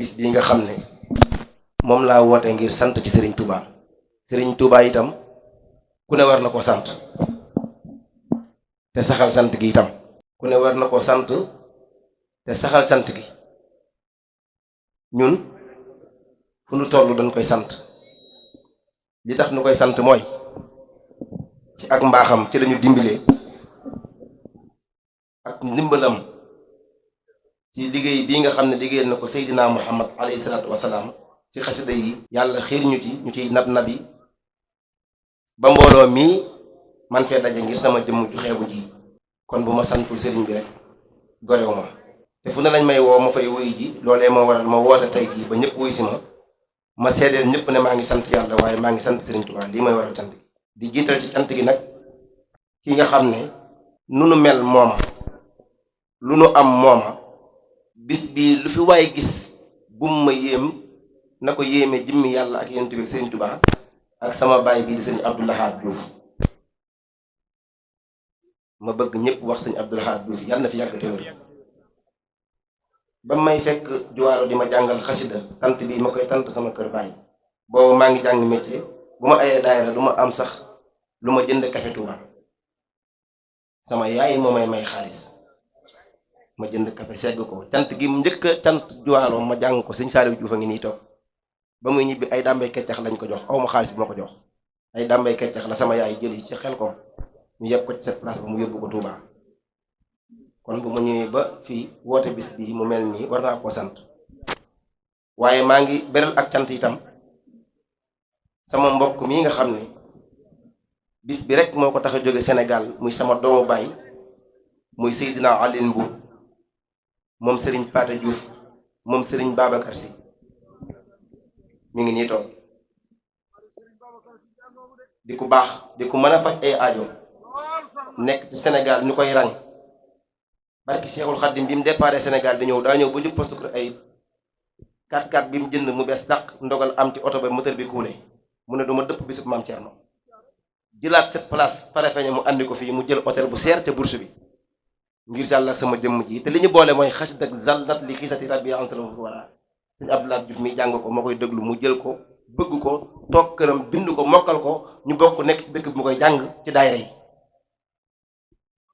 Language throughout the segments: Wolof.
bis bii nga xam ne moom laa woote ngir sant ci Serigne Touba Serigne Touba itam ku ne war na ko sant te saxal sant gi itam ku ne war na ko sant te saxal sant gi ñun fu nu toll dañ koy sant li tax nu koy sant mooy ci ak mbaaxam ci lañu dimbilee ak ndimbalam ci liggéey bii nga xam ne liggéeyal na ko Seydina Muhammad alayhi salaatu wasalaam ci xasida yi yàlla xiir ñu ciy nab nabi ba mbooloo mii man fee daje ngir sama jëmm ju xeebu ji kon bu ma santul sëriñ bi rek gorew ma te fu ne lañ may woo ma fay wuy ji loolee moo waral ma woote tey jii ba ñëpp wuy si ma seedeel ñëpp ne maa ngi sant yàlla waaye maa ngi sant Serigne Touba lii mooy waral cant gi di jiital ci cant gi nag ki nga xam ne nu nu mel mooma lu nu am mooma bis bi lu fi waay gis bum ma yéem na ko yéeme jëmmi yàlla ak yonent bi Serigne Touba ak sama baay bii di Serigne Abdou Lahad Diouf ma bëgg ñëpp wax Serigne Abdou Lahad Diouf yàlla na fi yàgg te wér ba may fekk juwaaro di ma jàngal xasida tant bii ma koy tant sama kër baay boobu maa ngi jàng métier bu ma ayee daayira lu ma am sax lu ma jënd café Touba sama yaay moo may xaalis ma jënd café segg ko cant gi mu njëkk a cant juwaaro ma jàng ko sëñ Saliou Diouf a ngi nii toog ba muy ñibbi ay dàmbay keccax lañ ko jox aw ma xaalis bi ma ko jox ay dàmbay keccax la sama yaay jëli ci xel ko ñu yeb ko ci cette place ba mu yóbbu ko Touba kon bu ma ñëwee ba fii woote bis bi mu mel nii war naa koo sant waaye maa ngi beral ak cant itam sama mbokk mii nga xam ne bis bi rek moo ko tax a jóge Sénégal muy sama doomu baay muy Seydina Aline Mbu moom Serigne Pathé Diouf moom Serigne Babacar Sy mi ngi nii toog di ku baax di ku mën a faj ay aajo nekk ci Sénégal ñu koy rang barki Seexul Xaddim bi mu déparé Sénégal di ñëw daa ñëw ba jub poste Kër Ayib 4x4 bi mu jënd mu bees dàq ndogal am ci oto ba moteur bi kuule mu ne du ma dëpp bisub maam Thierno jëlaat cette place pare feeñe mu andi ko fii mu jël hôtel bu seer te bourse bi ngir jàll ak sama jëmm ji te li ñu boole mooy xasit ak zalnat li xiisati rabbi ansala voilà sëñ Abdou Lahad Diouf mi jàng ko ma koy déglu mu jël ko bëgg ko toog këram bind ko mokkal ko ñu bokk nekk ci dëkk bi mu koy jàng ci daayira yi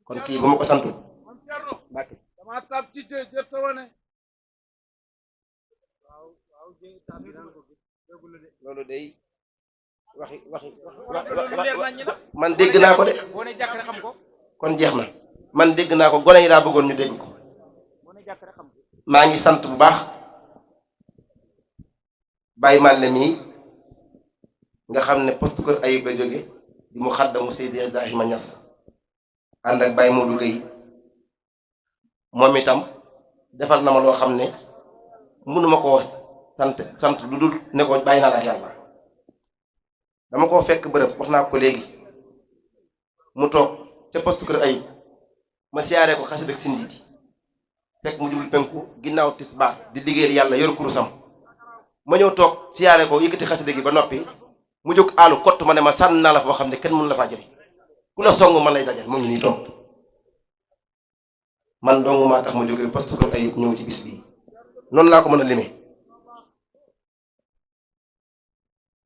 kon kii bu ma ko santul dama tab ci jërta wane loolu day man dégg naa ko de kon jeex na man dégg naa ko gone yi daa bëggoon ñu dégg ko maa ngi sant bu baax Baye Malle mii nga xam ne poste Kër Ayib la jóge di mu xaddamu Seydi Ibrahima Niass ànd ak Baye Modou Gueye moom itam defal na ma loo xam ne mënuma ko sant lu dul ne ko bàyyi naa la ak yàlla dama koo fekk bërëb wax naa ko léegi mu toog ca poste Kër Ayib ma siyaaree ko xasida ak sindiiti fekk mu jublu penku ginnaaw tisbaar di liggéeyal yàlla yor kurusam ma ñëw toog siyaaree ko yëkkati xasida gi ba noppi mu jóg aalu kott ma ne ma sànn naa la foo xam ne kenn mënu la faa jëri ku la song man lay dajal mu ngi nii toog man dong maa tax ma jógee poste Kër Ayib ñëw ci bis bii noonu laa ko mën a limee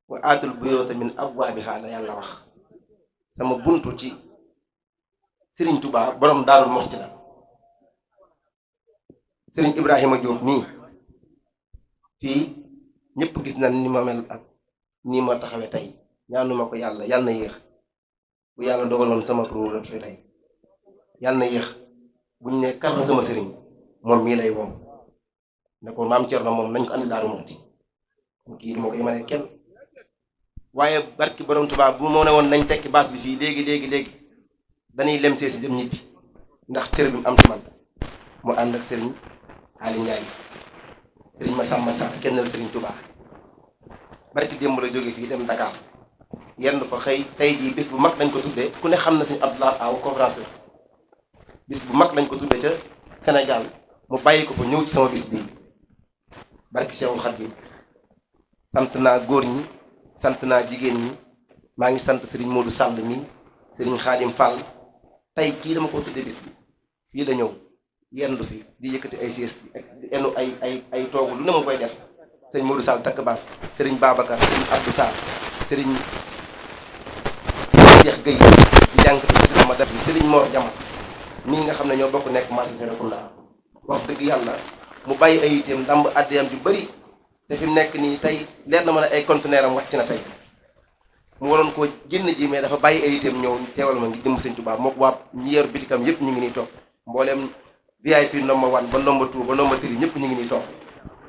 wa aatul buyuuta min abwaabihaa la yàlla wax sama buntu ci Serigne Touba borom Daarul Muxti la Serigne Ibrahima Diop mii fii ñëpp gis na ni ma mel ak nii ma taxawee tey ñaanuma ko yàlla na yéex bu yàlla dogaloon sama pro fi tey yàlla na yéex buñ ne kar na sama sëriñ moom mii lay woom ne ko maam Thierno moom nañ ko andi Daaru Muxti kii duma ko yemale kenn waaye barki borom Touba bu moo ne woon nañ tekki baas bi fii léegi dañuy lem see si dem ñibbi ndax cër bi mu am ci man mu ànd ak sëriñ Ali Ndiaye sëriñ Massamba Sarr kennal sëriñ Touba barki démb la jóge fii dem Dakar yenn fa xëy tey jii bis bu mag lañ ko tuddee ku ne xam na sëriñ Abdou Lahad Aw conférencier bis bu mag lañ ko tuddee ca Sénégal mu bàyyi ko fa ñëw ci sama bis bii barki Seexul Xadiim sant naa góor ñi sant naa jigéen ñi maa ngi sant sëriñ Modou Sall mi sëriñ Xaadim Fall tey kii dama ko tuddee bis bi fii la ñëw yendu fi di yëkkati ay siis di enu ay toogu lu ne mu koy def sëñ Modou Sall takk baas sëriñ Babacar sëriñ Abdou Sall sëriñ Cheikh Gueye di jànkati ci sama def bi sëriñ Mor Jama mii nga xam ne ñoo bokk nekk marché Serekunda wax dëgg yàlla mu bàyyi ay itam ndàmb àddiyam ju bëri te fi mu nekk nii tey leer na ma ne ay conteneur am wàcc na tey mu waroon koo génn ji mais dafa bàyyi ay itam ñëw teewal ma ngi dimb sëñ Tuubaa moo ko waa ñi yor bitikam yëpp ñu ngi nii toog mbooleem VIP number 1 ba number 2 ba number 3 ñëpp ñu ngi nii toog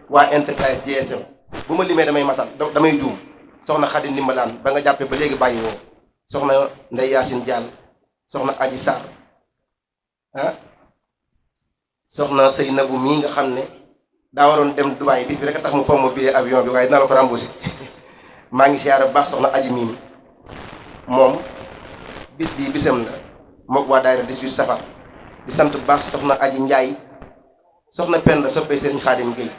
waa Enterprise GSM bu ma limee damay matal damay juum soxna Xadi Ndimbalaan ba nga jàppee ba léegi bàyyi woo soxna Ndey Yaasin Diall soxna Aji Sarr soxna Seynabu mii nga xam ne daa waroon dem Dubaay bis bi rek a tax mu fomm ma billet avion bi waaye dina la ko remboursé maa ngi siyaare bu baax soxna Aji mii moom bis bii bisam la mook waa daayira 18 safar di sant bu baax soxna Aji Njaay soxna Penda soppee Sëriñ Xaadim Géey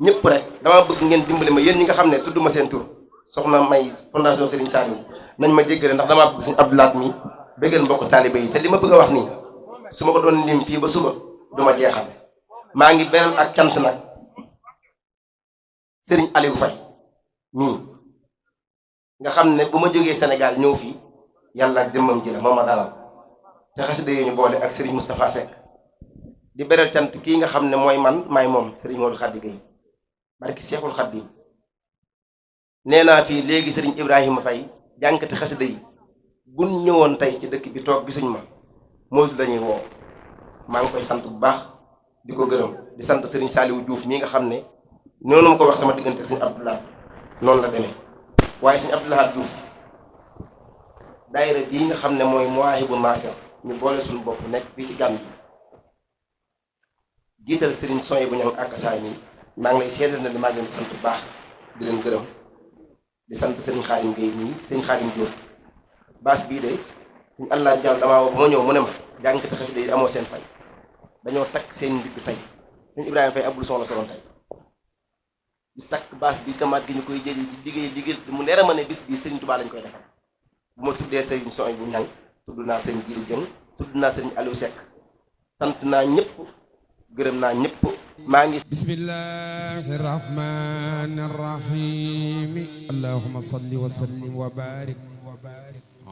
ñëpp rek dama bëgg ngeen dimbali ma yéen ñi nga xam ne tudd ma seen tur soxna May fondation Sëriñ Saliou nañ ma jéggale ndax damaa bëgg Sëriñ Abdou Lahat mi bëggal mbokk taalibe yi te li ma bëgg a wax nii su ma ko doon lim fii ba suba du ma jeexal maa ngi beral ak cant nag Sëriñ Aliou Faye mii nga xam ne bu ma jógee Sénégal ñëw fii yàlla ak jëmmam ji la moo ma dalal te xasida yi ñu boole ak Serigne Moustapha Seck di beral cant kii nga xam ne mooy man maay moom Serigne Modou Khady Gueye barki Seexul Xaddim nee naa fii léegi Serigne Ibrahima Faye jànkati xasida yi buñ ñëwoon tey ci dëkk bi toog gisuñ ma Modou lañuy woo maa ngi koy sant bu baax di ko gërëm di sant Serigne Saliou Diouf mii nga xam ne noonu ma ko wax sama diggante ak Serigne Abdou Lahat noonu la demee waaye Serigne Abdou Lahat Diouf daayira bii nga xam ne mooy Mawahibou Nafih ñu boole suñu bopp nekk fii ci Gàmbi jiital Serigne Soye bu ñëw ak saa mi maa ngi lay seedal na maa ngi leen di sant bu baax di leen gërëm di sant Serigne Khadim Gueye nii Serigne Khadim Diop baas bii de Serigne Allah Diallo damaa woo ba ma ñëw mu ne ma jàngkati xasida yi amoo seen fay dañoo takk seen ndigg tey Serigne Ibrahima Faye abul soxla soloon tey di takk baas bi kamaat gi ñu koy jëli di liggéey mu leer a ma ne bis bii Serigne Touba lañ koy defal bu ma tuddee Serigne Soye bu ñang tudd naa Serigne Jili Jëng tudd naa Serigne Aliou Seck sant naa ñëpp gërëm naa ñëpp maa ngi bismillahi rahmani rahim allahumma salli wa sallim wa barik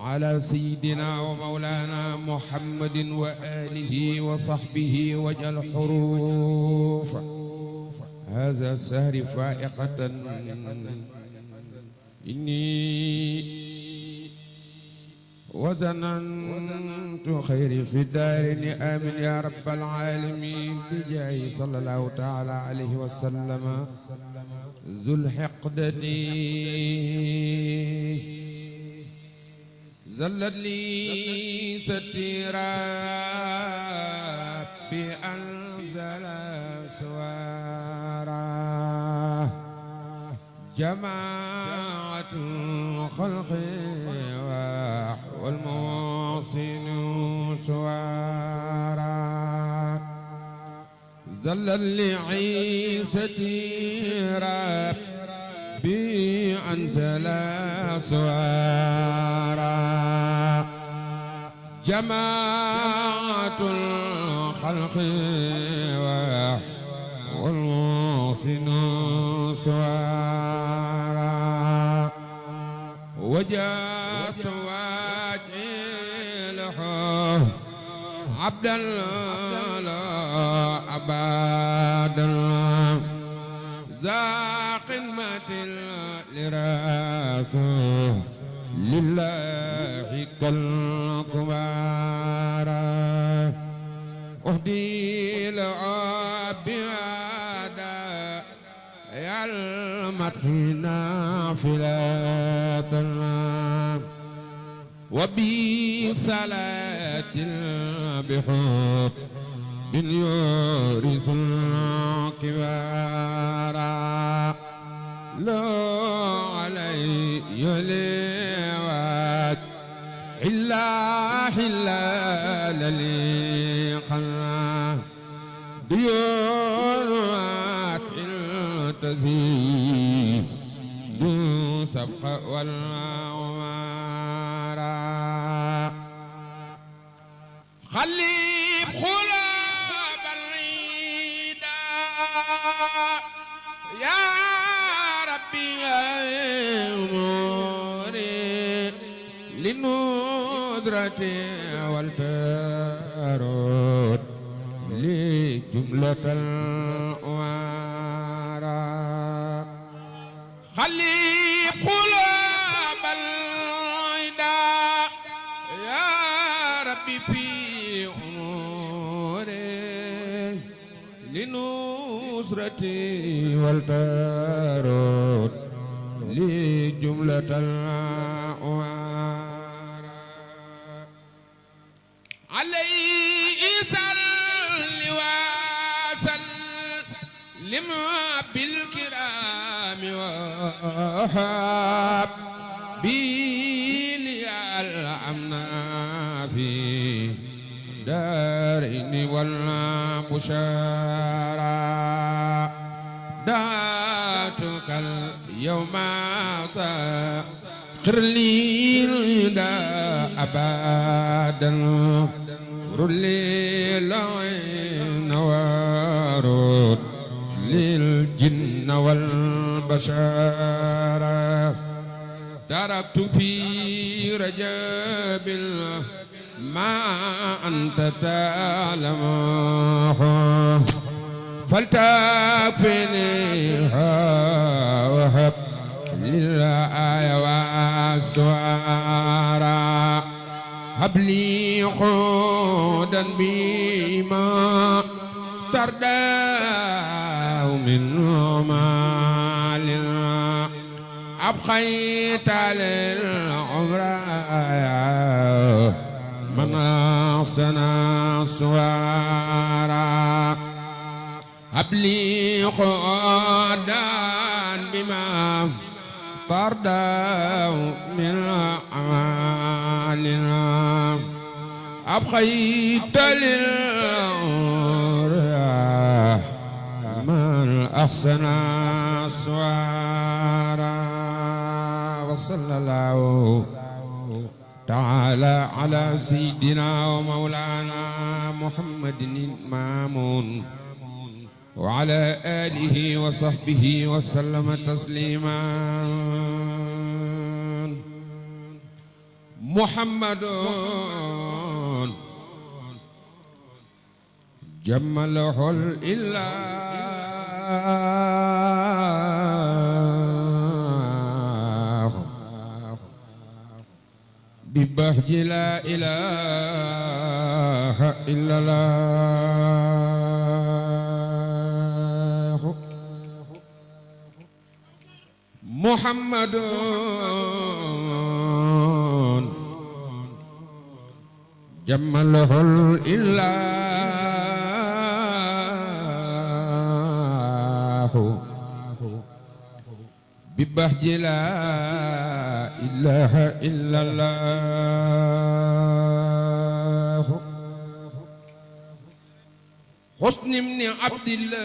ala sayyidina wa mawlana muhammadin wa alihi wa sahbihi waj'al huruf hadha sahri fa'iqatan inni وزننت خيري في الدارين آمين يا رب العالمين بجاه صلى الله تعالى عليه وسلم ذو الحقدة زلت لي ستيرا بأنزل سوارا جماعة الخلق والمواصل سوارا ذلل لعيستي ربي أنزل سوارا جماعة الخلق والمواصل سوارا وجاءت عبد الله عباد الله ذا قمة لرسول لله كالكبارى أهدي لعبيادا يا المدحنا فلات الله وبي صلاة بحب يورث الكبارى لا علي يلوات إلا للي قنا ديونات التزيد دو سبق والعمارة خليب خلاب يا ربي أموري للندرة والبارود لجملة الأمارة خلي قلوب العدا يا ربي في أموري لنصرتي والبارود لجملة الأمارة عليه صل وسلم بالكرام وحب بي الأمن في دارين والبشارى دعتك اليوم ساخر لي رضا أبدا رلي العين وارد للجن والبشر تركت في رجاب ما أنت تعلمه فلتكفنيها وهب للآية والسوارى هب لي خودا بما ترداه من مال أبقيت للعمر من أحسن الصورا هب لي خودا بما ترداه من أعمالنا أبقيت للعمر من أحسن الصورا وصلى الله تعالى على سيدنا ومولانا محمد المامون وعلى آله وصحبه وسلم تسليما محمد جمله الإله ببهج لا إله إلا الله محمد جمله الإله ببهج لا إله إلا الله حسن بن عبد الله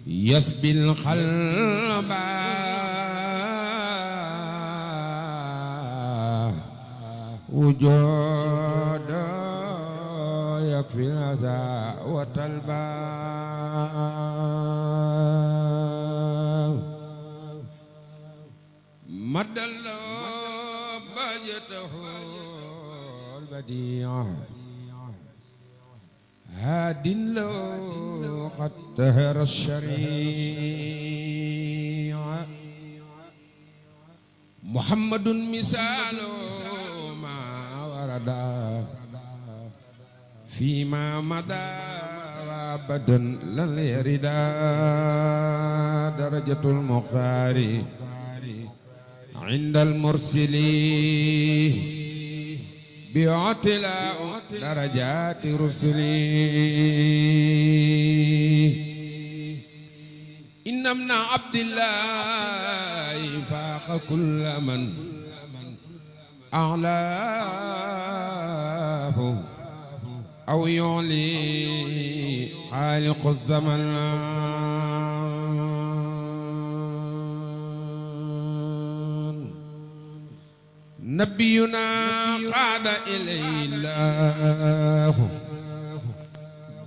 يسبي القلب وجود يكفي الأذى والتلبى مد الله بجته البديع هاد له قد طهر الشريعة محمد مثال ما ورد فيما مضى وابدا لن يرد درجة المختار عند المرسلين بعتلاء درجات رسلي إن ابن عبد الله فاق كل من أعلاه أو يعلي خالق الزمن نبينا قاد إليه الله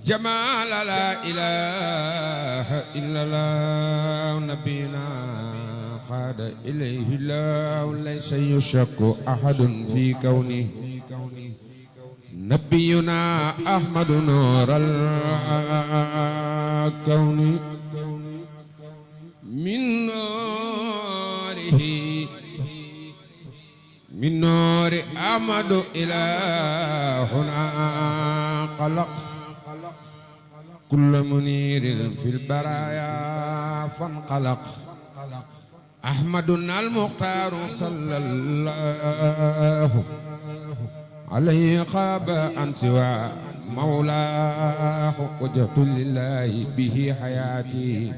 جمال لا إله إلا الله نبينا قاد إليه الله ليس يشك أحد في كونه نبينا أحمد نور الكون من نوره من نور أحمد إلهنا خلق كل منير في البرايا فانقلق أحمدنا المختار صلى الله عليه خاب عن سوى مولاه وجهت لله به حياتي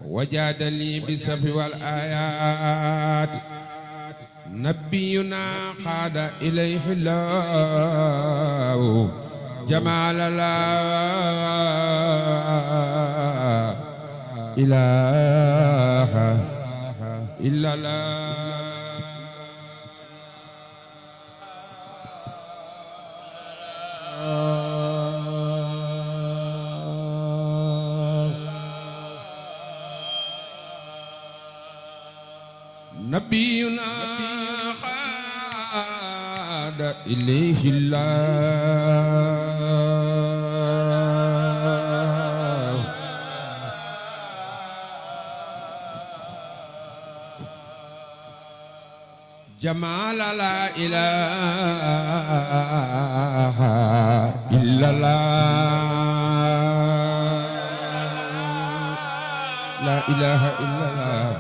وجاد لي بالسف والآيات نبينا قاد إليه الله جمال لا إله إلا الله نبينا خاد إليه الله جمال لا إله إلا الله لا إله إلا الله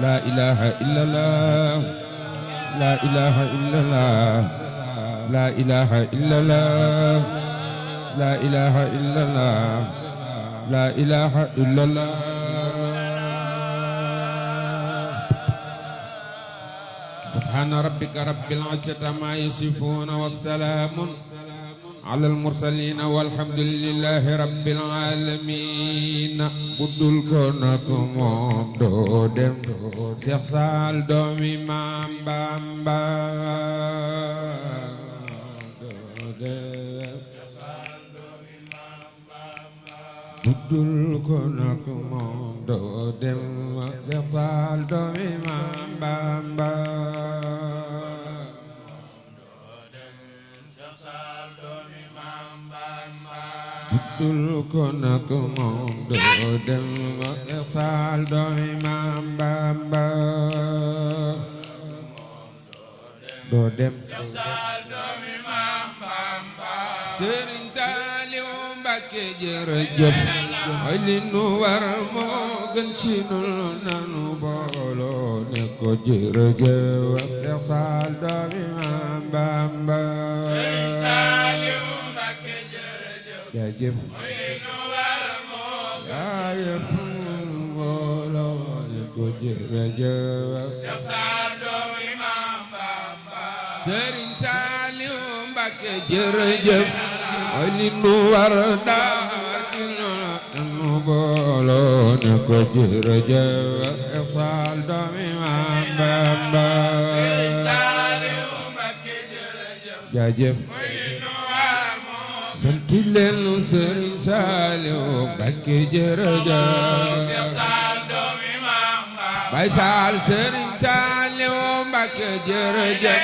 لا إله إلا الله لا إله إلا الله لا إله إلا الله لا إله إلا الله لا إله إلا الله سبحان ربك رب العزة عما يصفون والسلام على المرسلين والحمد لله رب العالمين budul konakum do dem Cheikh Sall doomi Maam Bamba do dem budul konakum do dem Cheikh Sall doomi Maam Bamba dul ko nak moom doo dem Cheikh Sall doomi Maam Bamba doo dem Cheikh Sall doomi Maam Bamba Serigne Saliou Mbacké jërëjëf ay li nu war moo gën ci nun nanu booloo ne ko jërëjëf Cheikh Sall doomi Maam Bamba Serigne Saliou Mbacké jërëjëf jaajëf mbooloo ne ko jërëjëf Cheikh Sall doomi Maam Bamba Serigne Saliou Mbacké jërëjëf ay li nu war daal ci nu mbooloo ne ko jërëjëf Cheikh Sall doomi Maam Bamba Serigne Saliou Mbacké jërëjëf jaajëf sant leen Serigne Saliou Mbacké jërëjëf Cheikh Sall doomi Maam Bamba Baye Sall Serigne Saliou Mbacké jërëjëf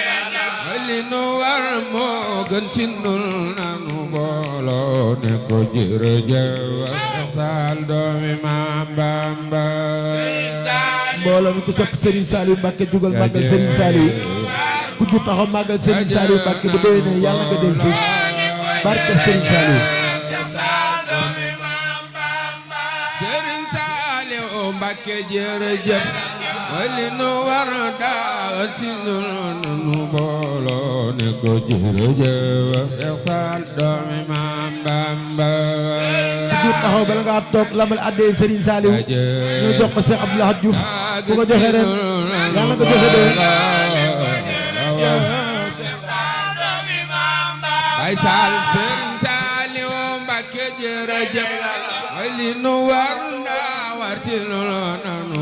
li nu war moo gën ci nun nanu booloo ne ko jërëjëf Cheikh Sall doomi Maam Bamba mbooloo mi ko sopp Serigne Saliou Mbacké jugal màggal Serigne Saliou ku ju taxaw màggal Serigne Saliou Mbacké bu déwénee yàlla nga del si barke Serigne Saliou Serigne Saliou Mbacké jërëjëf li nu war daal ci nu booloo ne ko jërëjëf Cheikh Sall doomi Maam Bamba ku taxaw bala nga toog lambal addee Serigne Saliou ñu jox ko Cheikh Abdou Lahad Diouf ku ko joxe ren yàlla nga joxe déwén Baye Sall Serigne Saliou Mbacké jërëjëf li nu war daa war ci nanu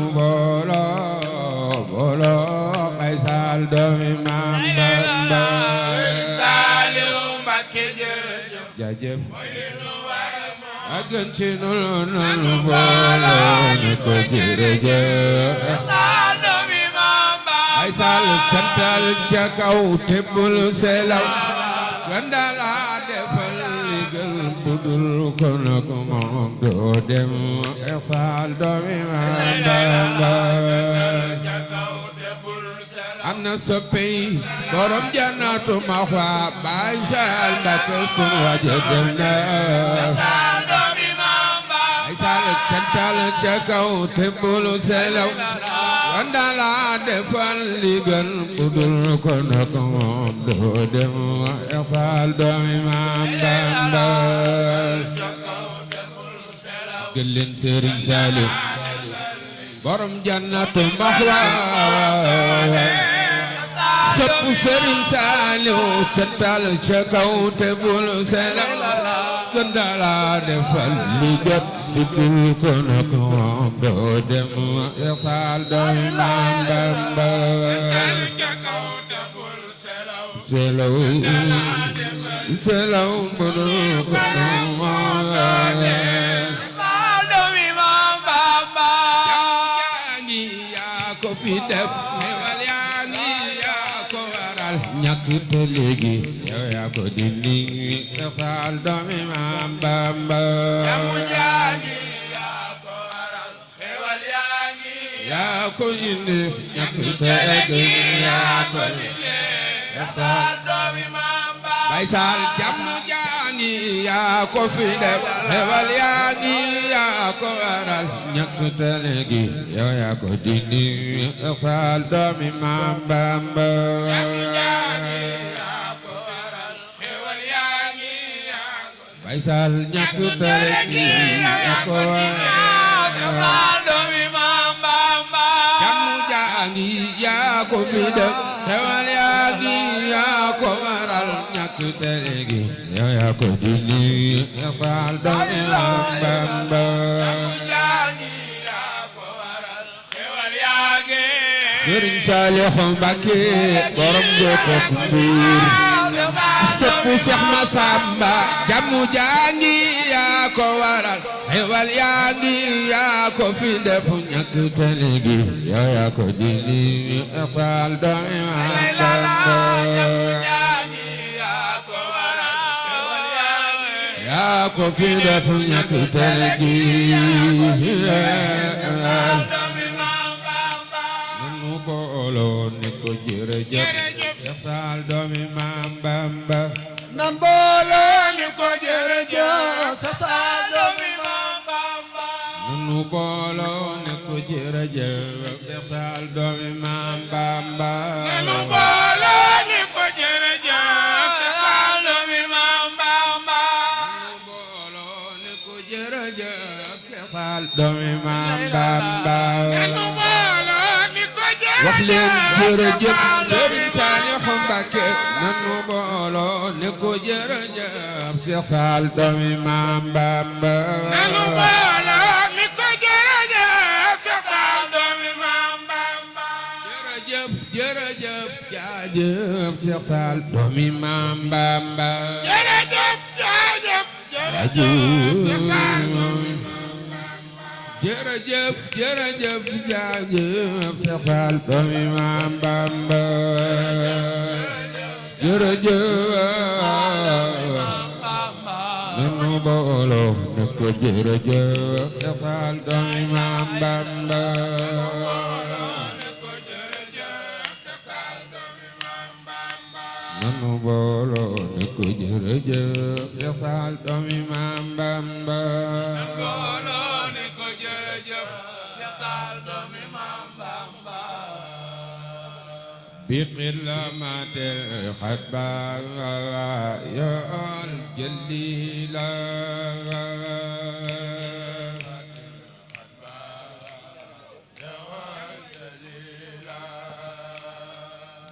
booloo Baye Sall doomi Maam Bamba Serigne Saliou Mbacké jërëjëf jërëjëf agën ci nul nul booloo ne ko jërëjëf ay sal santal ca kaw tebbul selaw gandala defal ligal budul ko nag moom doo dem efal doomi Bamba am na soppey borom jannatu maxwa Baay Saal Mbàkke sun waje dem na ay sal santal ca kaw tebbul selaw gandala defal ligal budul ko nag moom doo dem efal doomi Bamba gëlën Sëriñ Saaliw borom jannatu maxwa sopp Sëriñ Saaliw cantal ca kaw te bul selaw gandala defal li jot budul ko nag moom doo dem efal doomi Bamba selaw selaw budul ko nag moom fi def xewal yaa ngi yaa ko waral ñàkk te léegi yow yaa ko dindi efal doomi Maam Bamba jamu jaangi yaa ko waral xewal yaa ngi yaa ko dindi ñàkk te léegi yaa ko dindi efal doomi Maam Bamba Baay Saal jamu jaangi yaa ko fi def xewal yaa ngi yaa ko waral ñàkk te léegi yow yaa ko dindi efal doomi Maam Bamba Baay Saal ñàkk te léegi yaa ko waral efal doomi Maam Bamba jamu jaangi yaa ko fi def xewal yaa ngi yaa ko waral ñàkk te léegi yow yaa ko dindi efal doomi Maam Bamba Sëriñ Saalihu Mbàkke borom Joko Mbuur sopp Seex Masamba jamu jaangi yaa ko waral xewal yaa ngi yaa ko fi def ñàkk te léegi yow yaa ko dindi efal doomi Maam Bamba yaa ko fi def ñàkk te léegi booloo ne ko jërëjëf efal doomi Maam Bamba nan booloo ne ko jërëjëf efal doomi Maam Bamba nanu booloo ne ko jërëjëf efal doomi Maam Bamba nanu booloo ne ko jërëjëf efal doomi Maam Bamba nanu booloo ne ko jërëjëf efal doomi Maam Bamba wax leen jërëjëf Sëriñ Saalihu Mbàkke nanu booloo ne ko jërëjëf Seex Saal doomi Maam Bamba nanu booloo ne ko jërëjëf Seex Saal doomi Maam Bamba jërëjëf jërëjëf jaajëf Seex Saal doomi Maam Bamba jërëjëf jaajëf jërëjëf Seex Saal doomi jërëjëf jërëjëf jaajëf Seex Saal doomi Maam Bamba jërëjëf nanu booloo ne ko jërëjëf Seex Saal doomi Maam Bamba nanu booloo ne ko jërëjëf Seex Saal doomi Maam Bamba بقلمة الخطبة يا الجليل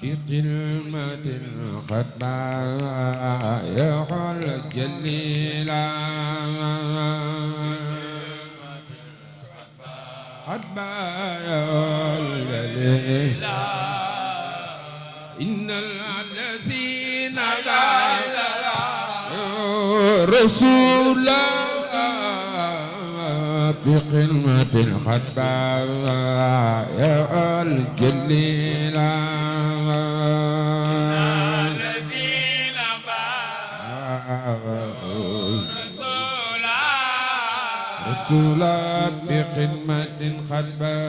بقلمة الخطبة يا الجليل خطبة يا الجليل إن الذين لا رسولا بقمة الخطبة يا الجليل الذين رسولا بخدمة خطبة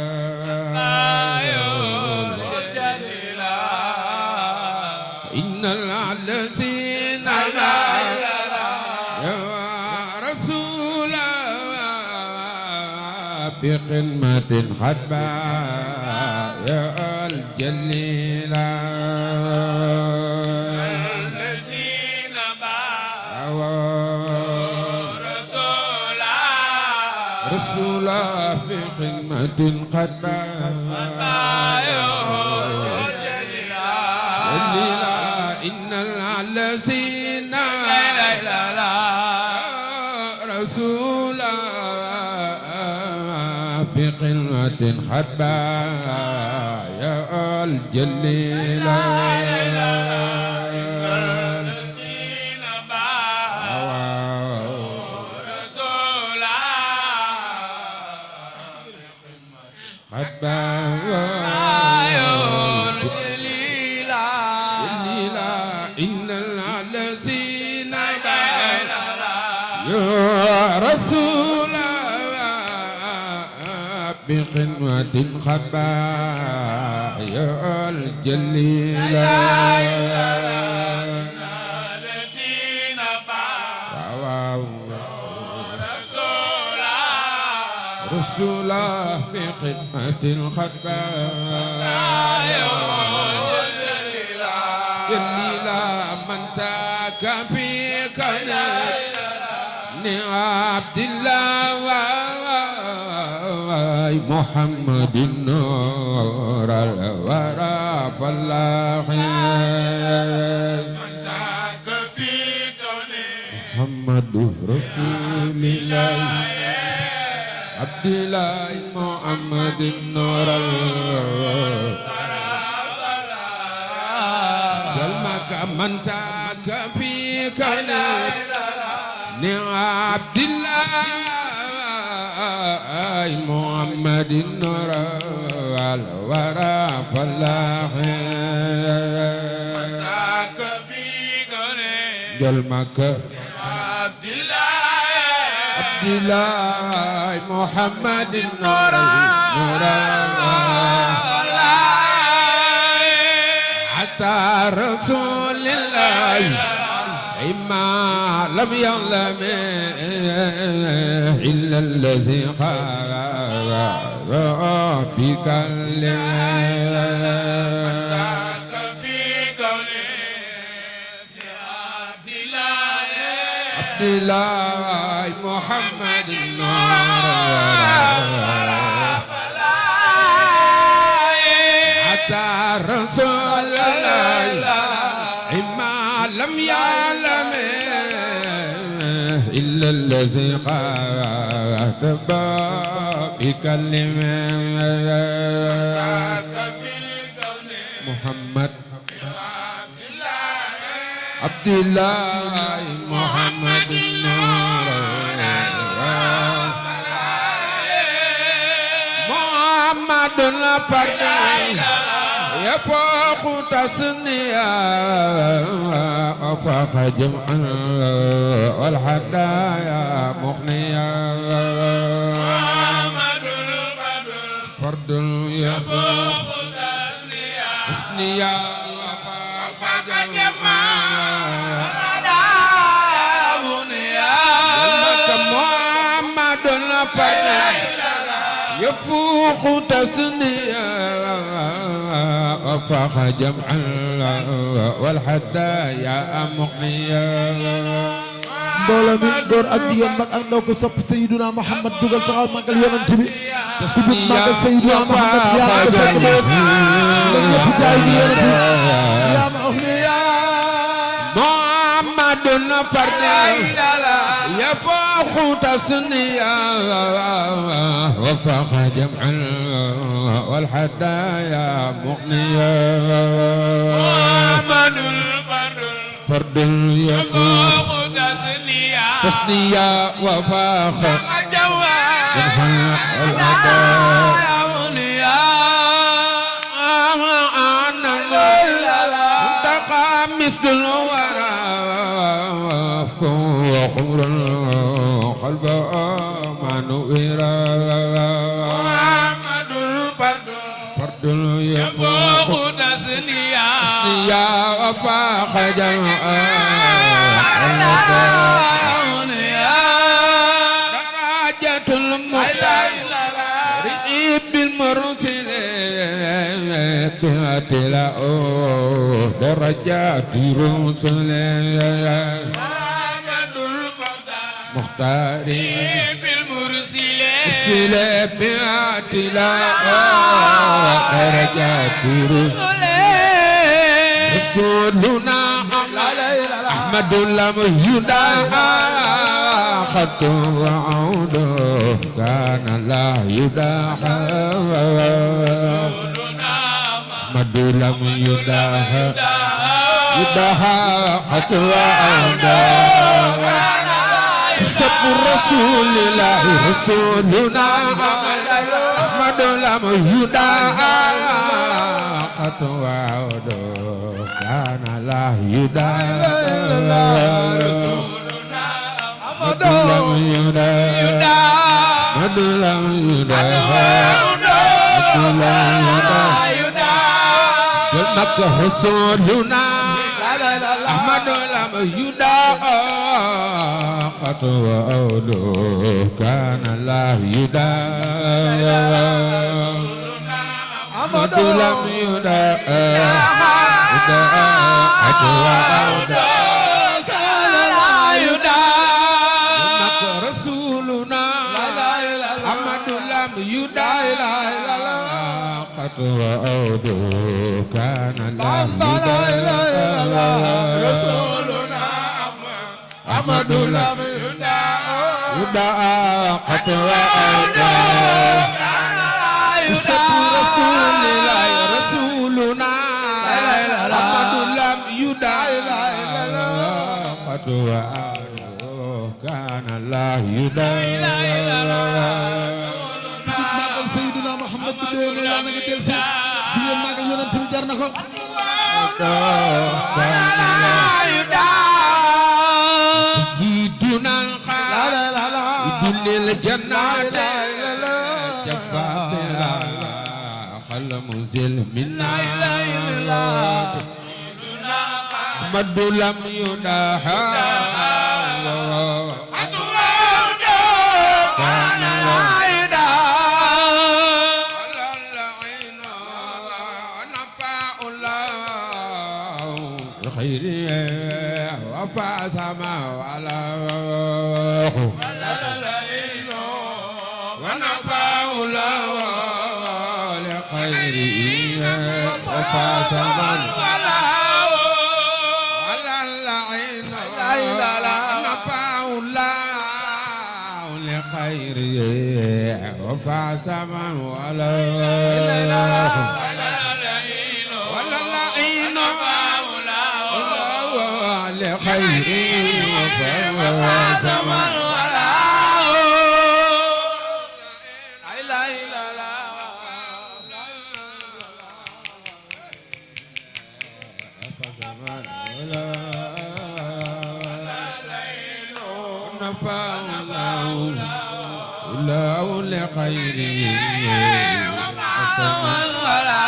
إن الذين يا رسول بخدمة خطبة يا الجليل الذين رسولا بخدمة خطبة إن الذين رسولا بقلة خطبة يا الجليل الذين خطبة إن الذين يا رسول بخدمة خطبة يا الجليل الذين رسولا بخدمة الخطبة جليلا من ساك فيك عبد الله محمد النور الورى فالله من ساك في محمد رسول الله عبد الله محمد النور جلمك من ساك فيك عبد الله محمد النور الورى فالله ساك في جلمك عبد الله محمد النور حتى رسول الله إما لم يعلم إلا الذي خاب بك ساك في عبد الله محمد النور حتى رسول الله إما لم يعلم إلا الذي خاطب بكلمة محمد عبد الله محمد النور محمد الفرد يفوق تسنيا وفاق جمعا والحدايا مغنيا محمد فرد يفوق تسنيا وفاق جمعا محمد الفرد يفوق تسنيا وفاق جمعا والحدايا مغنيا mbooloo mi góor ak jigéen mag ak ndaw ko sopp Seydina Muhammad dugal taxaw magal yonent bi ci biir magal Seydina Muhammad yaa ko sopp la fi jaay di yonent yaa ma ukhliya محمد فرد يفوق تسنيا وفاق جمعا والحدايا مغنيا محمد فرد يفوق تسنيا وفاخ ينحل الأداء أن المنتقى مثل الورى وخمر القلب ما نويرا محمد الفرد فرد يفوق تسنيا وفاخ جمعا درجة المختار بالمرسل باتلاء درجات رسل محمد مختار بالمرسل باتلاء درجات رسولنا أحمد لم يدعى خط وعود كان لا يدعى أحمد لم يدعى خط وعود سب رسول الله رسولنا أحمد لم يدعى خط وعود كان لا يدعى أحمد لم يدعى جنك رسولنا أحمد لم يدعى خطوة أولو كان لا يدعى أحمد لم يدعى خطوة أولو كان لا يدعى جنك رسولنا أحمد لم يدعى خطوة أولو كان لا يدعى رسولنا أحمد لم يدعى خطوة أولو سب رسول الله رسولنا أحمد لم يدعى خطوة أولو كان لا يدعى magal Seydina Muhammad bu déwénee yaa na nga del si bi ngeen magal yonent bi jar na ko جيدنا الخال يدل الجنات جفا بها خل منزل منا أحمد لم يداها كان الخير وفى سما ولا ونفع الله لخير وفى سما ولا العين ونفع الله لخير وفى سما ولا العين لخير وفوى زمن ولا لا لا لا فزمن ولا نفع الله لخير وزمن ولا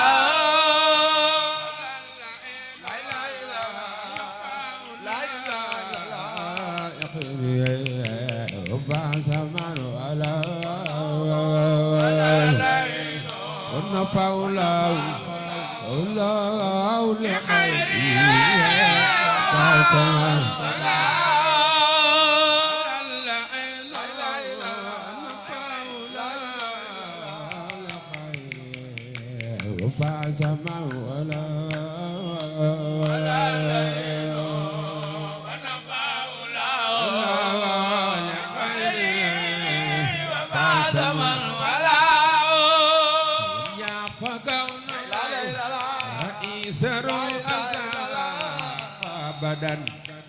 زمان ولا ونفع الله لخير زمان وفع زمان ولا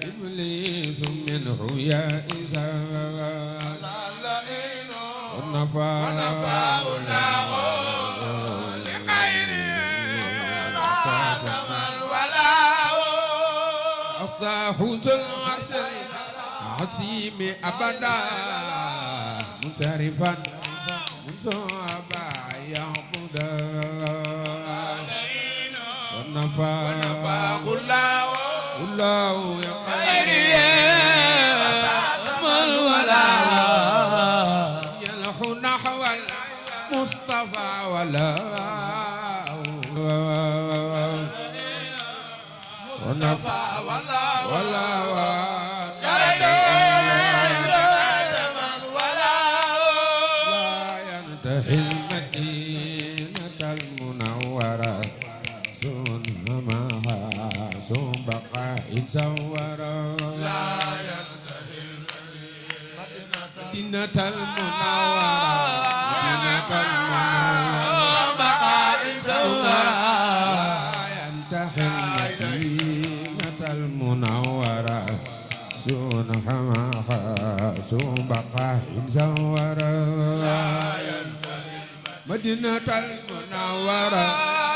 إبليس منه يائسا ونفاه له لخيره فاز من ولاه أفتح ذو العرش العظيم أبدا منصرفا منصابا يعبدا ونفاه الله يا خيري من ولاه يلح نحو المصطفى ولاه ونفاه ولاه المدينة المنورة سنهمها سبقاء سورا لا ينتهي المدينة المنورة سبقاء سورا لا ينتهي المدينة المنورة سنهمها سبقاء سورا مدينة المنورة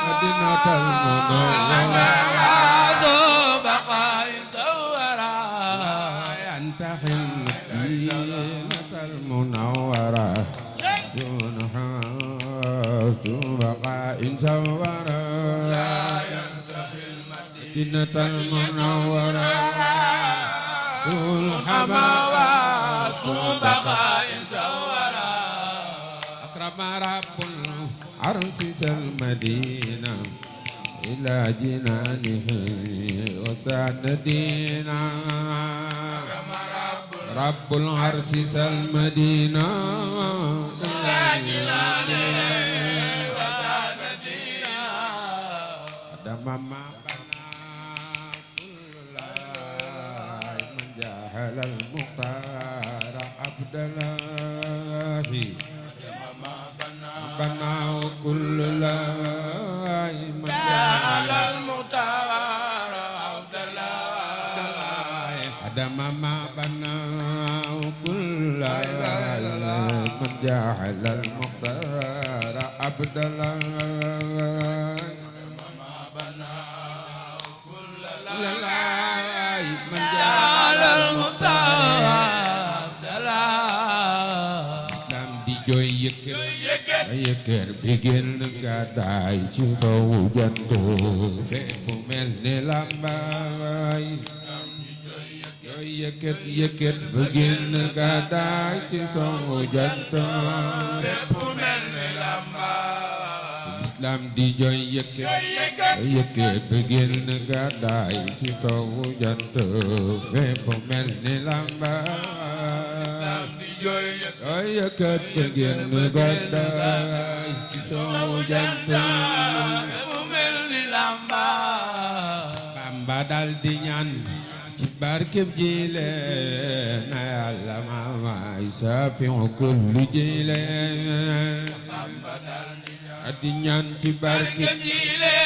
مدينة المنورة سبقاء سورا ينتهي المدينة المنورة سبقاء سورا مدينة المنورة الحماوات سبقاء سورا أكرم رب العرش المدينة إلى جنانه وسعد دينا رب العرش المدينة إلى جنانه وسعد دينا دم ما بنا كل الله من جاهل المختار عبد الله بناه كل لا من جعل المختار عبد الله هدم ما بناه كل من جعل المختار عبد الله ما بناه كل لا من جعل المختار عبد الله اسلام دي جوي yëkkër bi génn gàddaay ci sowu jant fépp mel ni lambaay yooy yëkkër bi génn gàddaay ci sowu jant fépp mel ni lambaay islam di jooy yëkkër bi génn gàddaay ci sowu jant fépp mel ni lambaay ay yëkkat ba génn gàddaay ci soowu jant mu mel ni lamba Bamba dal di ñaan ci barkeb jile na Yàlla maamay safiu kullu jile Bamba dal di ñaan ci barkeb jile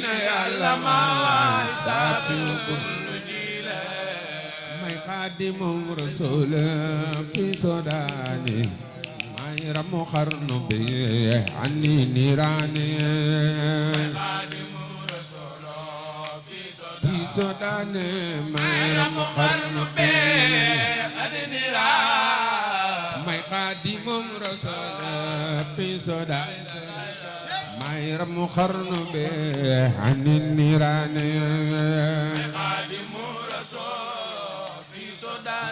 na Yàlla maamay safiu kullu jile may xaadimum rasul fi sodani may ramu xarnu bi ani nirani xaadimum rasul fi sodani may ramu xarnu bi ani nirani may xaadimum rasul fi sodani may ramu xarnu bi ani nirani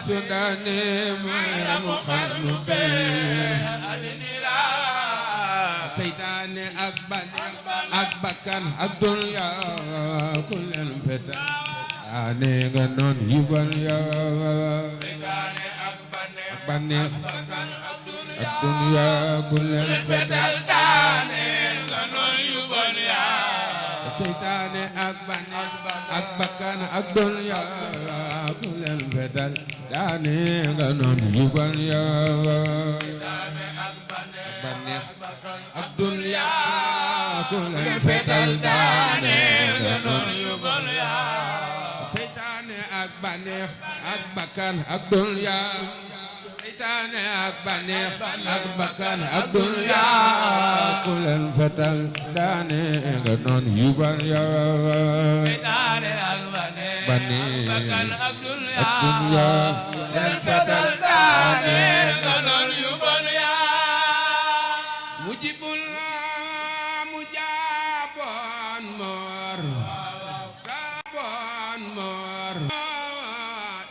sudane mayramu xarnu be alinira seytaane ak bànneex ak bakkan ak dunya ku leen feta ane nga noon yibal ya seytaane ak bànneex ak dunya ku leen feta ane nga noon yibal ya seytaane ak bànneex ak bakkan ak dunya ku leen fetal daane nga noon yibal ya daane ak bànneex ak dunya ku leen fetal daane nga noon yibal ya seytaane ak bànneex ak bakkan ak dunya seytaane ak bànneex ak bakkan ak dunya ku leen fetal daane nga noon yu ban ya seytaane ak bànneex bakkan ak dunya ku leen fetal daane nga noon yu bon ya mujibul mu jaaboon moor jaaboon moor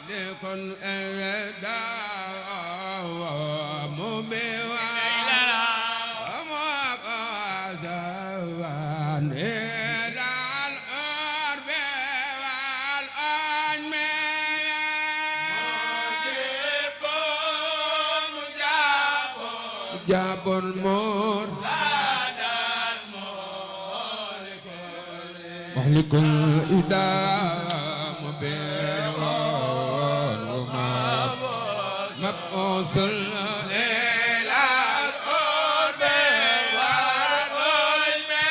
de kon ewe daawa mu bewa mu abazawan edal orbe wal oñme jaaboon moor waxlikul idaam beewoon wama mabusul ilal orbe wal oñme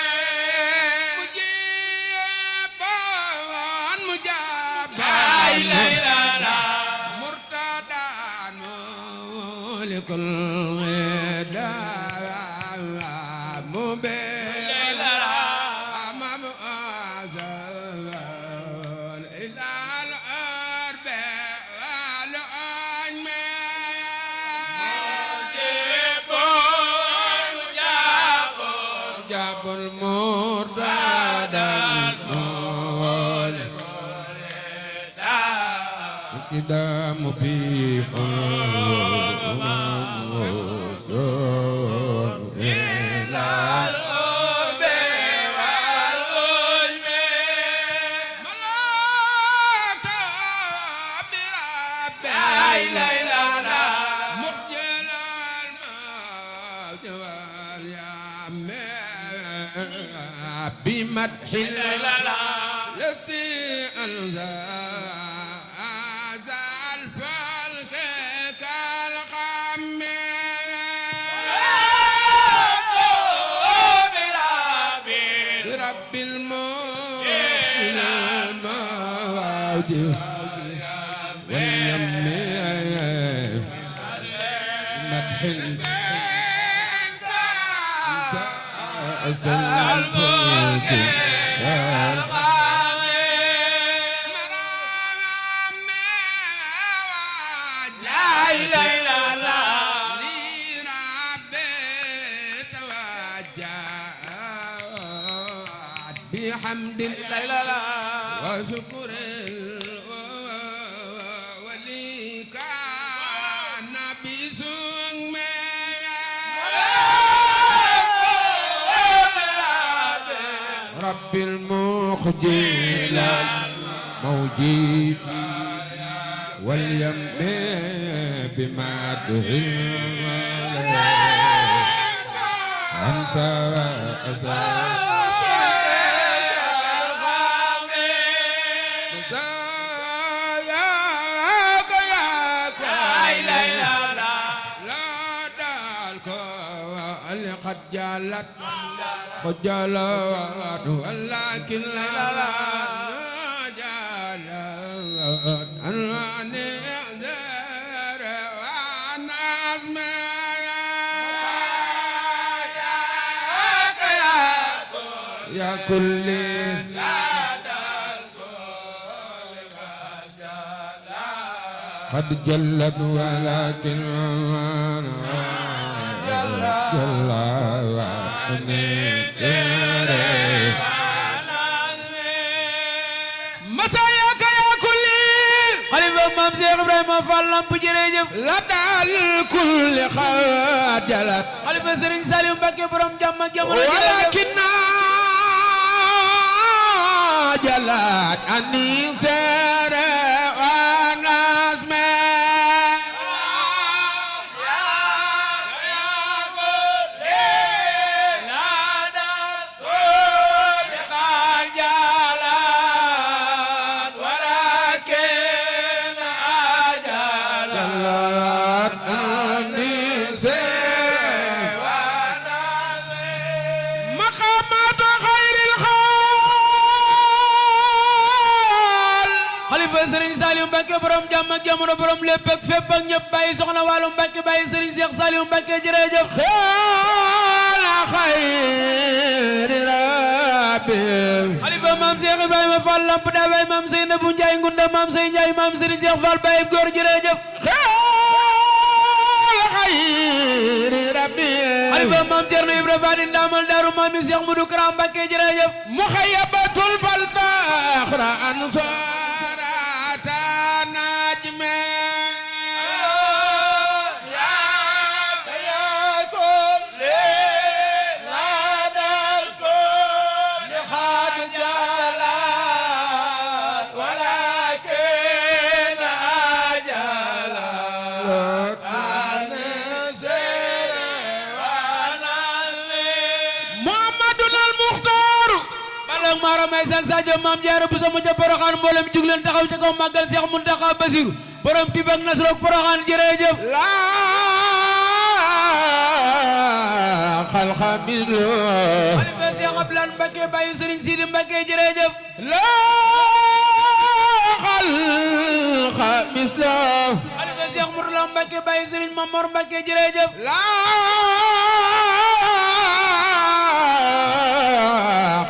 mujaabon murtadaan mulikul idaam beewoon mabusul ilal orbe wal oñme jabul murtadan kidam bi ilal orbe wal oñme malaka birabbe muxjalal mawjawal yamme bimadhil lati anza azal falk kal khamme rabbil mawjid wal yamme bimadhil azal falk kal بحمد وشكر ولي كان بسم رب المخجل الموجود واليم بمدح أنسى قد جلت خجلت ولكن لا جلت أنني أعذر وأنا أسمع يا كل قد جلت ولكن مساياك يا كلي xalifa maam Cheikh Ibrahima Fall Lamp jërëjëf لا دال كل خجلت xalifa Serigne Saliou Mbacké borom jàmm ak jamono ولكن جلت أني سير وأنا أسمع مقامات خير الخلق xalifa Serigne Saliou Mbacké borom jàmm ak jamono borom lépp ak fépp ak ñëpp bàyyi soxna Walu Mbacké bàyyi Serigne Cheikh Saliou Mbacké jërëjëf xaala xayri rabbi xalifa maam Cheikh Ibrahima Fall Lamp daa bay maam Seynabou Ndiaye Ngunda maam Sey Ndiaye maam Serigne Cheikh Fall Baye góor jërëjëf xaala xayri rabbi xalifa maam Thierno Ibra Fadi Ndamal Daaru maam Cheikh Modou Kara Mbacké jërëjëf muxayyabatul balbaxra ansarata najme may sak Sadio maam Jaara bu sama ja Poroxaan mboolem jug leen taxaw ca kaw màggal Cheikh Mountakha Bassirou borom Tib ak Nasru ak Poroxaan jërëjëf la xalqa mislo xalifa Cheikh Abdoulaye Mbacké bàyyi Serigne Sidi Mbacké jërëjëf la xalqa mislo xalifa Cheikh Mourtala Mbacké bàyyi Serigne Mamor Mbacké jërëjëf la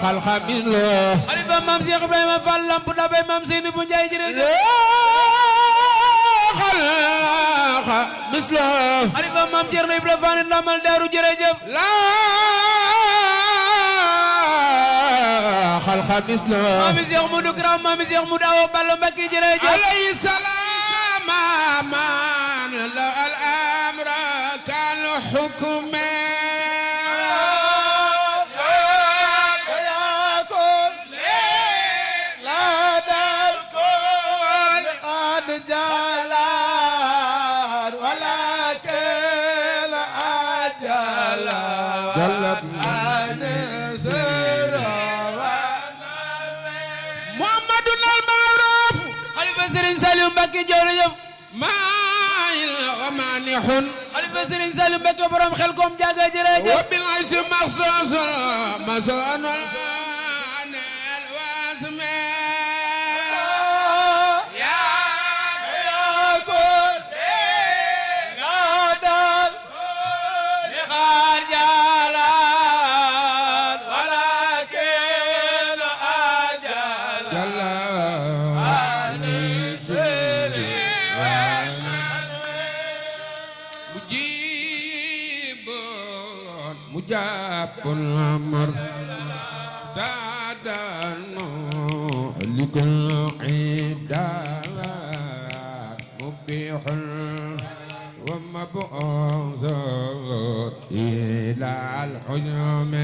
xalqa mislo xalifa maam Cheikh Ibrahima Fall Lamp daa bay maam Seynabou Ndiaye jërëjëf xalqa mislo xalifa maam Thierno Ibra Fane Ndamal Daaru jërëjëf la xalqa mislo maam Cheikh Modou Kara maam Cheikh Modou Awa Balla Mbacké jërëjëf alayhi salaam man la al amra kal hukm Serigne Saliou Mbacké jërëjëf maayil wa manihun xalifa Serigne Saliou Mbacké borom xel koom jaaga jërëjëf wa bil aysi maxsus masanal anel wasme ya ko la dal li xajalat walakin ajala مجاب الأمر دادانو لكل عداد مبيح ومبعوث إلى الحجم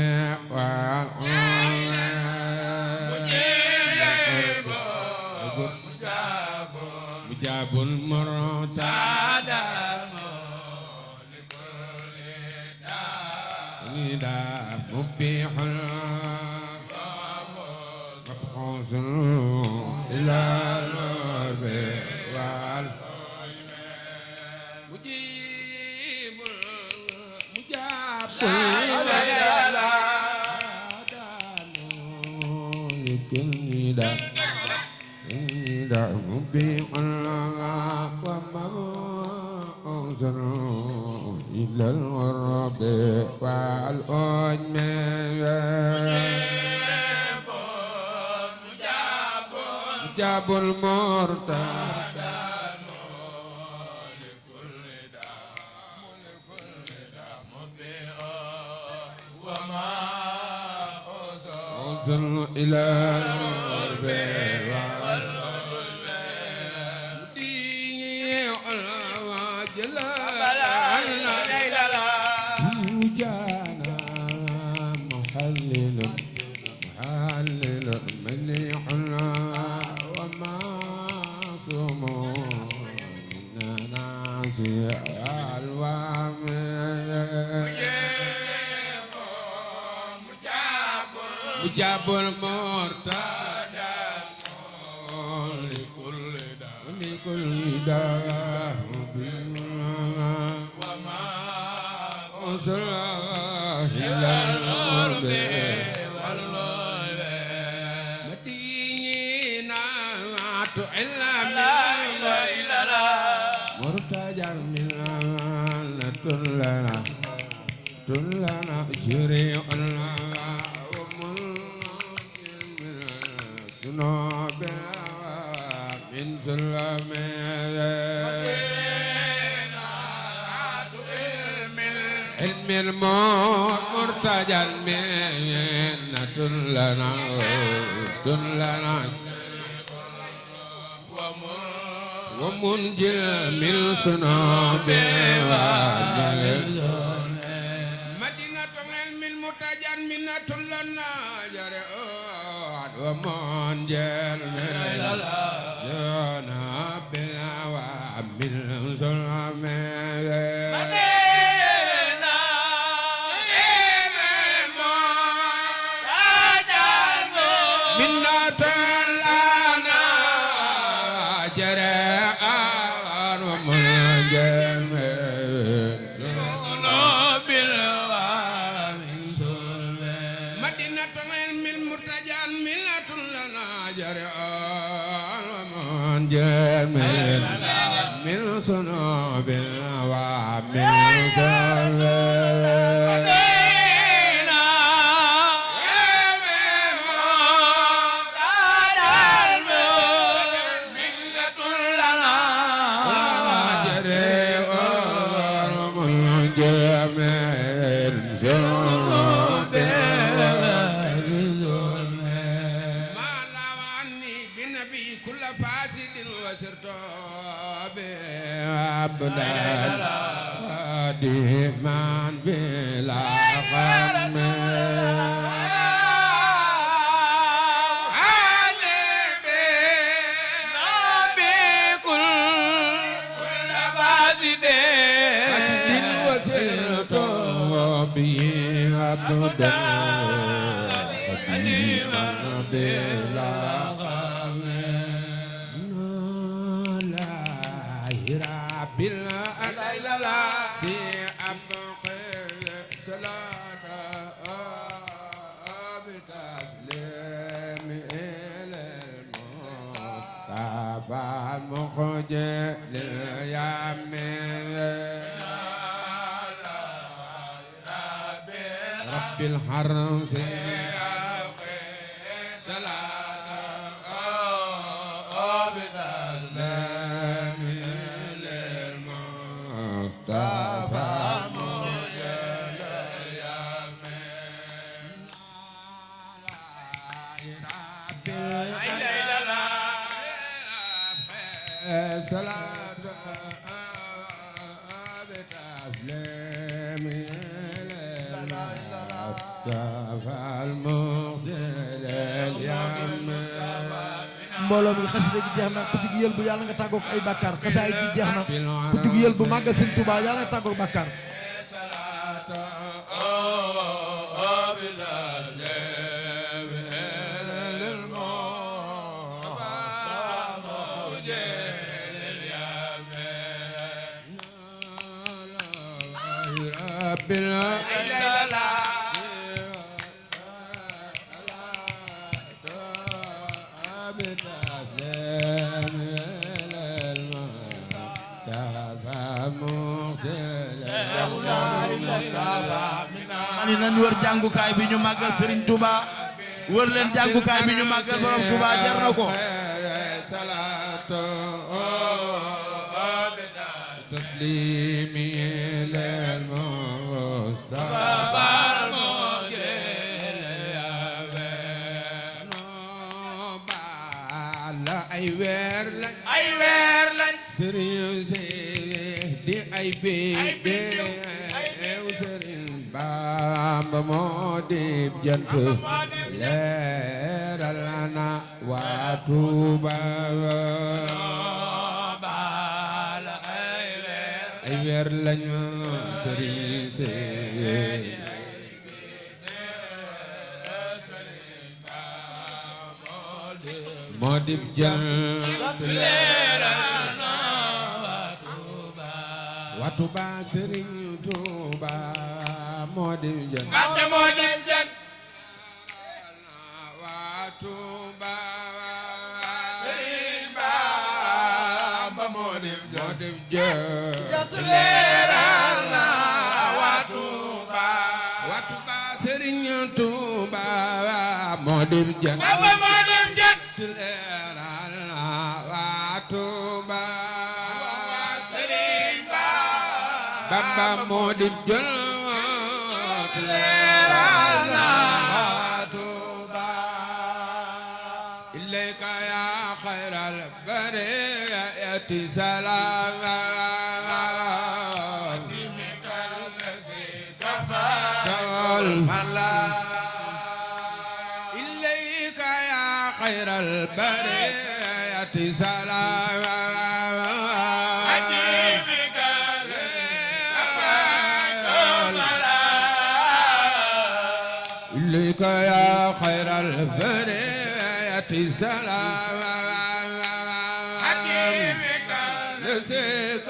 مجاب المرتاد مبيح مبعوث إلى الأرض مجيب مجاب مبيح ومبعوث إلى الغرب والأجم مجاب المرتد لكل داء مبيع وما أوصل إلى الغرب مجاب المرتدى لكل داء وما أوصل إلى الغرب والغرب مدينة إلا مرتجى منا تلنا جري الله سنوب من سلم علم الموت مرتجى منا تلنا ومنجل من سنوب مدينة علم مرتجى منا تلنا جريان ومنجل من سنوب من سلم من صنوب ومن خادمان بلا غم وسرت به عبدا خادما بلا غم سي أبقي صلاة بتسليم إلى المصطفى المخجل لليمين رب الحرم سي أبقي صلاة بتسليم مصطفى مجل اليمين رب صلاة بتسليم المصطفى المجل اليمين mbooloo mi xasida gi jeex na ku dugg yël bu yàlla nga tàggoog ay bàkkaar xasaay gi jeex na ku dugg yël bu màggal Sëñ Tuubaa yàlla nga tàggoog bàkkaar ani nañ wër jàngukaay bi ñu màggal Serigne Touba wër leen jàngukaay bi ñu màggal borom Touba jar na ko taslimi lil Mustafa ay weer lañ Serigne di ay bébé Serigne Bamba moo di jant leeral na waa Touba ay weer lañu Serigne moo di jant leeral na waa Touba Serigne Touba moo di jant waa Touba Serigne Ba def jë jant leeral na waa Tuuba Sëriñ Tuuba moo def jë Bamba moo def jant leeral na waa Tuuba Sëriñ Bamba moo def jë leeral na waa Tuuba ilayka ya xayral bariyati salaam إليك يا خير البرية سلام أجيبك إليك يا خير البرية سلام أجيبك لسيك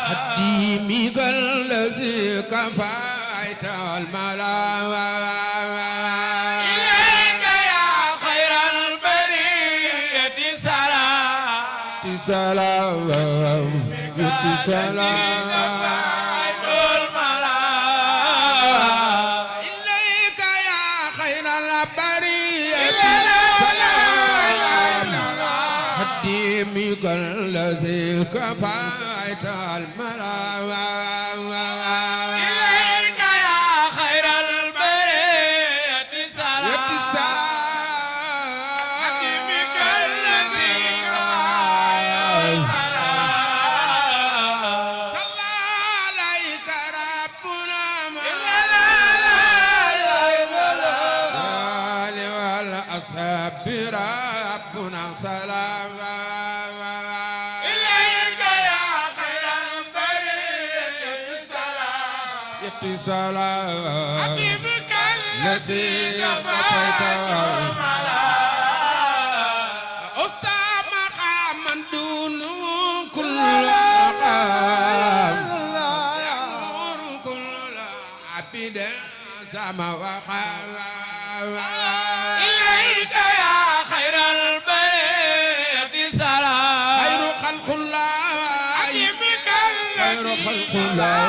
خديمك الذي كفيت الملا إليك يا خير البرية سلام سلام سلام إليك يا خير البرية سلام خديمك الذي كفيت الملا إليك يا خير البرية سلام حكيمك الذي صلى عليك ربنا والأصحاب ربنا سلام سلام حبيبك الذي كفيت أستاذ مقام دون كل مقام يأمر كل عبد سما وخام إليك يا خير البرية سلام خير خلق الله حبيبك خير خلق الله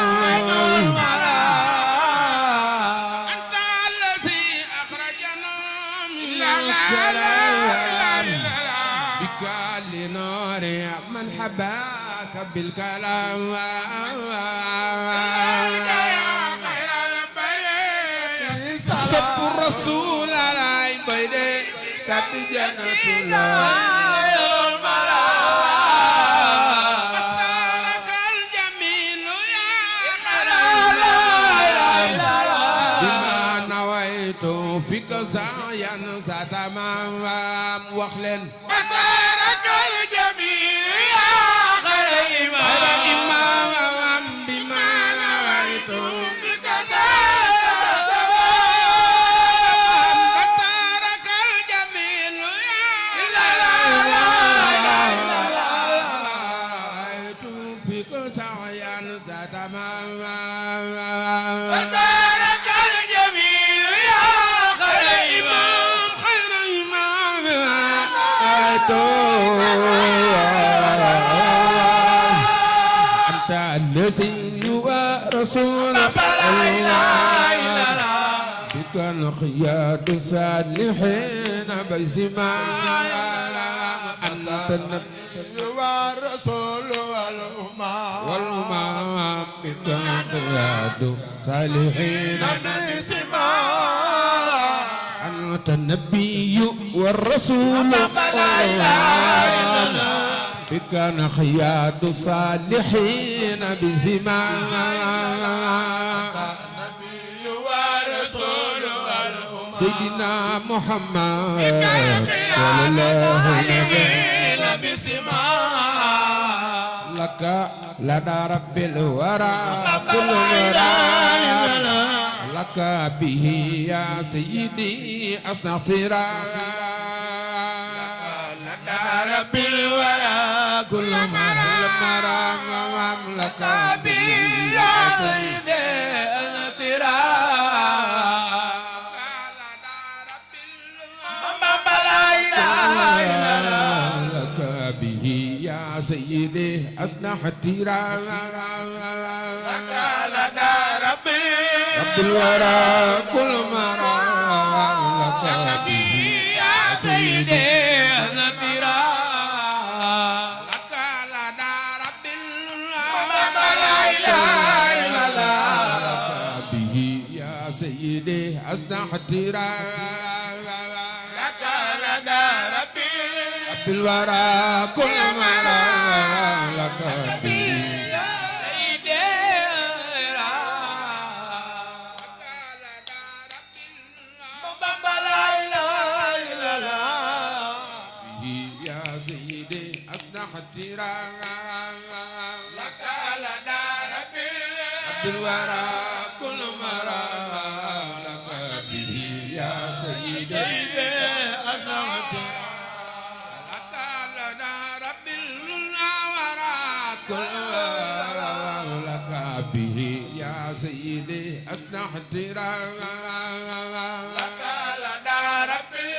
لنور من حباك بالكلام صدق الرسول على بيدي كبجنة الله أثارك الجميل يا خير بما نويت فيك سعيا ستمام وخلن مسارك الجميل يا خير إمام بما نويت فيك مسارك الجميل يا فيك سعيا ستمام مسارك الجميل يا خير إمام أنت الذي ورسول الله بك الخيار الصالحين بزمان أنت النبي والرسول والأمام والأمام بك الخيار الصالحين أنت النبي والرسول بك نخيات الصالحين بزمان النبي والرسول سيدنا محمد صلى الله عليه لك لدى رب الورى كل ورايا لك به يا سيدي أستغفر لدى رب الورى كل مرام لك به يا سيدي أستغفر أصنع احترام لدى ربي رب الورى كل مرام لك به يا سيدي نبيرا لك لدى رب لا إله إلا الله به يا سيدي أصنع احترام لك لدى ربي رب الورى كل مرام لك به يا سيدي أصنع احترام لك لدى ربي رب الورى كل مرام لك به يا سيدي أصنع لك لدى رب الورى كل مرام لك به يا سيدي أصنع احترام لك لدى ربي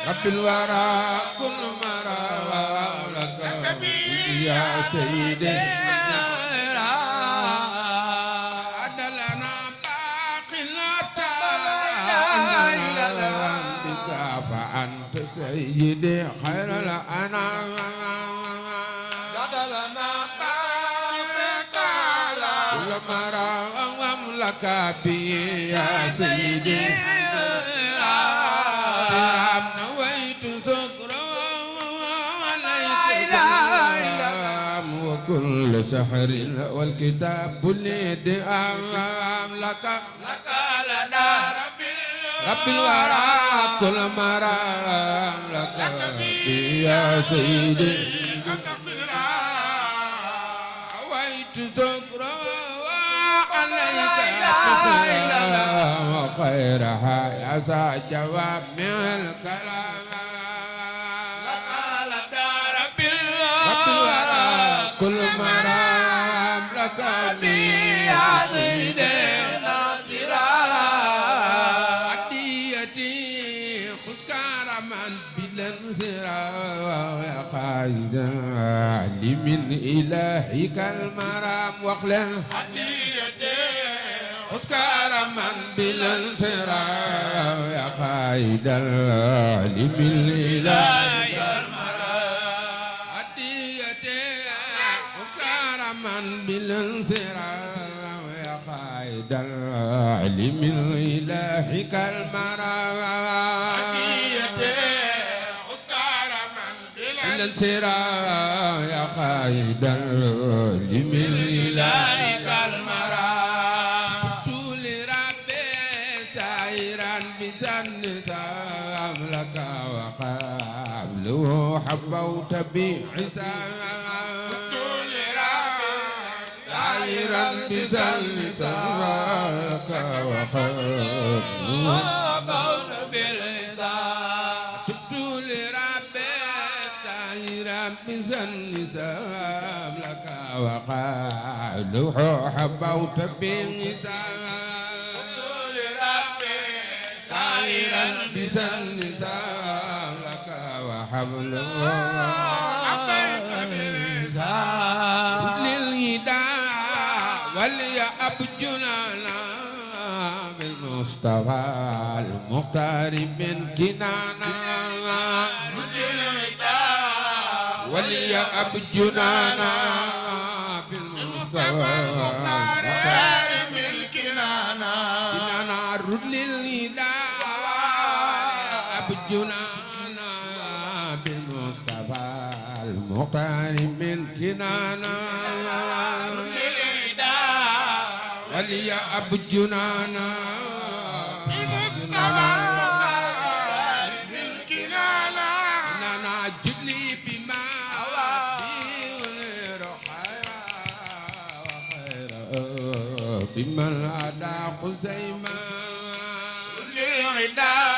رب الورى كل مرام لك به يا سيدي أدلنا باقي لا بك فأنت سيدي خير الأنام لنا كل مرام لك به يا سيدي نويت سكرا عليك وكل سحر والكتاب بليد أمام لك لدى ربي رب الورى كل مرام لك يا سيدي نويت سكرا عليك وخيرها يا سعد جوامع الكلام لدى ربي رب الورى كل مرام لك يا سيدي ناصرا عديتي خذ كرما بالانصرا يا خالدا لمن إلهك المرام واخلل خذ كرما بالانصرا يا خالد العلم الإلهي هديتي خذ كرما بالانصرا يا خالد العلم الإلهي كالمرام بالانصرا يا خالد العلم الإلهي لك وقبله حبوت بعثام سائرا بسن سواك وقبله حبوت بالعثام طول ربي سائرا بسن سواك لك وقبله حبوت بعثام بسن سام لك وحبل للهدى وليأب جنانا بالمصطفى المختار من كنانا وليأب جنانا بالمصطفى المختار من كنانا رد للهدى جنانا بالمصطفى المختار من كنانا ولي أب جنانا بالمصطفى من كنانا جدلي بما بمن أدى خزيما للغدا